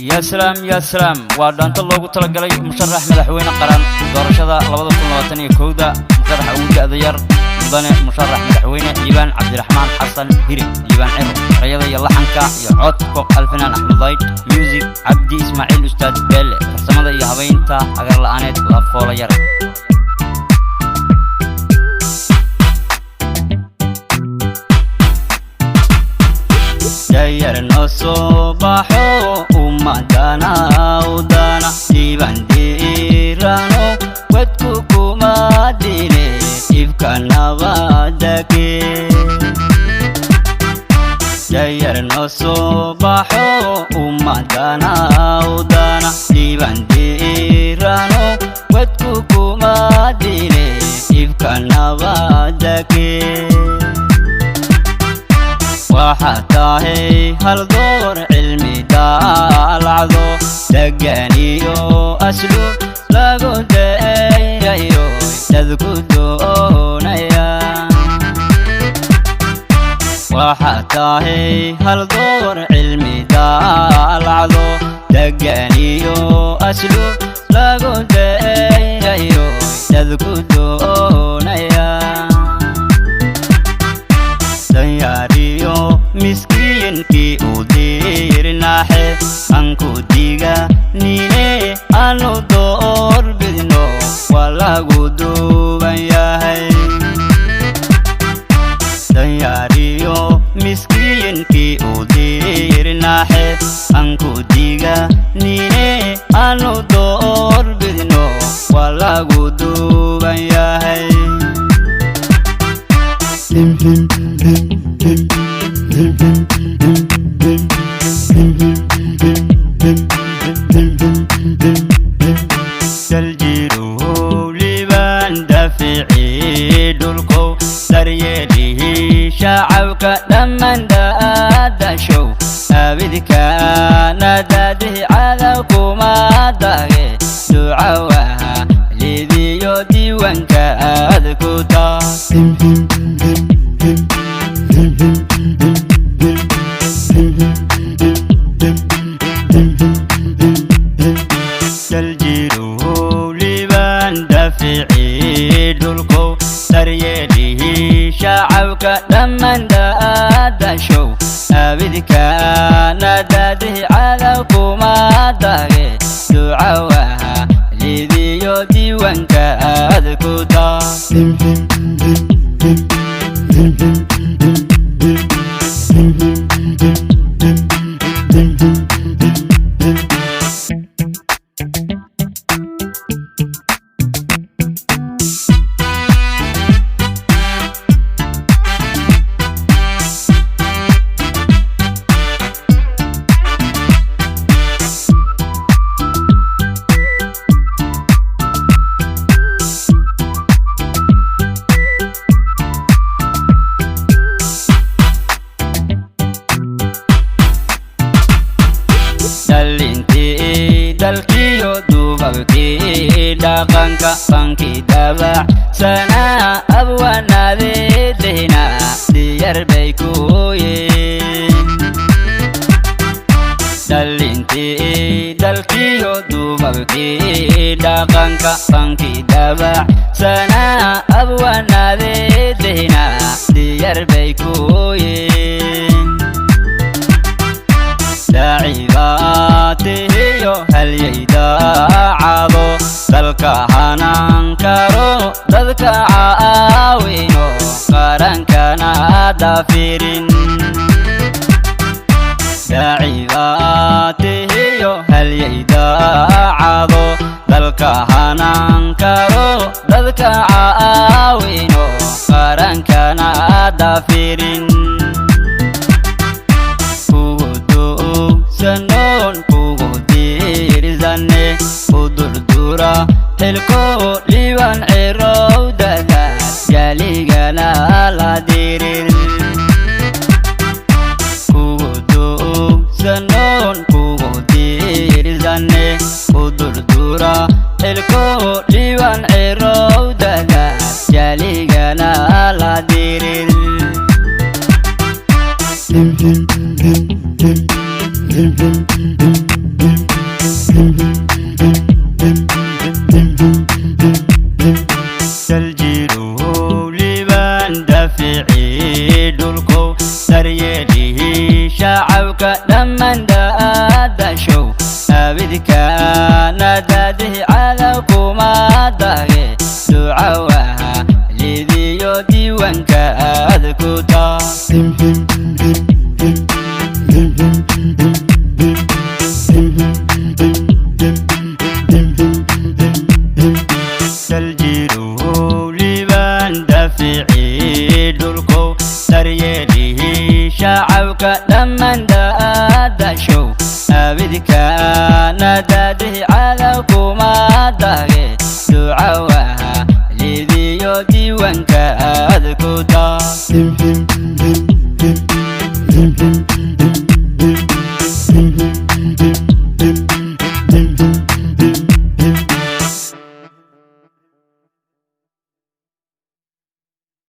Yaa salaam, yaa salaam! Waa dhaanto loogu talagalay musharax madaxweyne qaran doorashada 2021-da, musharaxa ugu da'da yar, mudane musharax madaxweyne Liibaan Cabdiraxmaan Xasan Hirib, Liibaan Ciro. Erayada iyo laxanka iyo codka Alfanaan Axmed Dayd, music Cabdi Ismaaciil Ustaad Beele, farsamada iyo habaynta agar la'aaneed La Foola Yare. Dayar noo soo baxo, ummadana udana, Liibaan diirano, wadku kuma dile, ibka nabadage. Dayar noo soo baxo, ummadana udana, Liibaan diirano, wadku kuma dile, ibka nabadage. Waxaad tahay hal door cilmi daalacdo, deganiyo asluub lagu dayrayo, dadku doonaya. Waxaad tahay hal door cilmi daalacdo, deganiyo asluub lagu dayrayo, dadku doonaya. Danyaariyo miskiinkii u diirnaaxe, anku diga nine, aanu door bidno, waa lagu duuban yahay. Danyaariyo miskiinkii u diirnaaxe, anku diga nine, aanu door bidno, waa lagu duuban yahay. Daljiruhu Liibaan, daficii dhulkow, daryeelihii shacabka dhammaan daadashow, abidkaana daadihi cadaw kuma dage, ducawaha lidiyo diiwaanka aad ku taa. Daljiruhu Liibaan, daficii dhulkow, daryeelihii shacabka dhammaan daadashow, abidkaana daadihi cadaw kuma dage, ducawaha lidiyo diiwaanka aad ku taa. Dhalintii dalkiyo duubabkii dhaqanka, fankii dabacsanaa, abwanaadedehna diyar bay kuyin. Dhalintii dalkiyo duubabkii dhaqanka, fankii dabacsanaa, abwanaadedehna diyar bay kuyin. Daacibaatihiyo halyaydaacado, dalka hanan karo, dadka caawino, qarankana dafirin. Daacibaatihiyo halyaydaacado, dalka hanan karo, dadka caawino, qarankana dafirin. Sanon kugu diirzane, u durdura xilko, Liibaan Cirow, dadaal jaaligana la dirir. Kugu duugsanon kugu diirzane, u durdura xilko, Liibaan Cirow, dadaal jaaligana la dirir. daasho.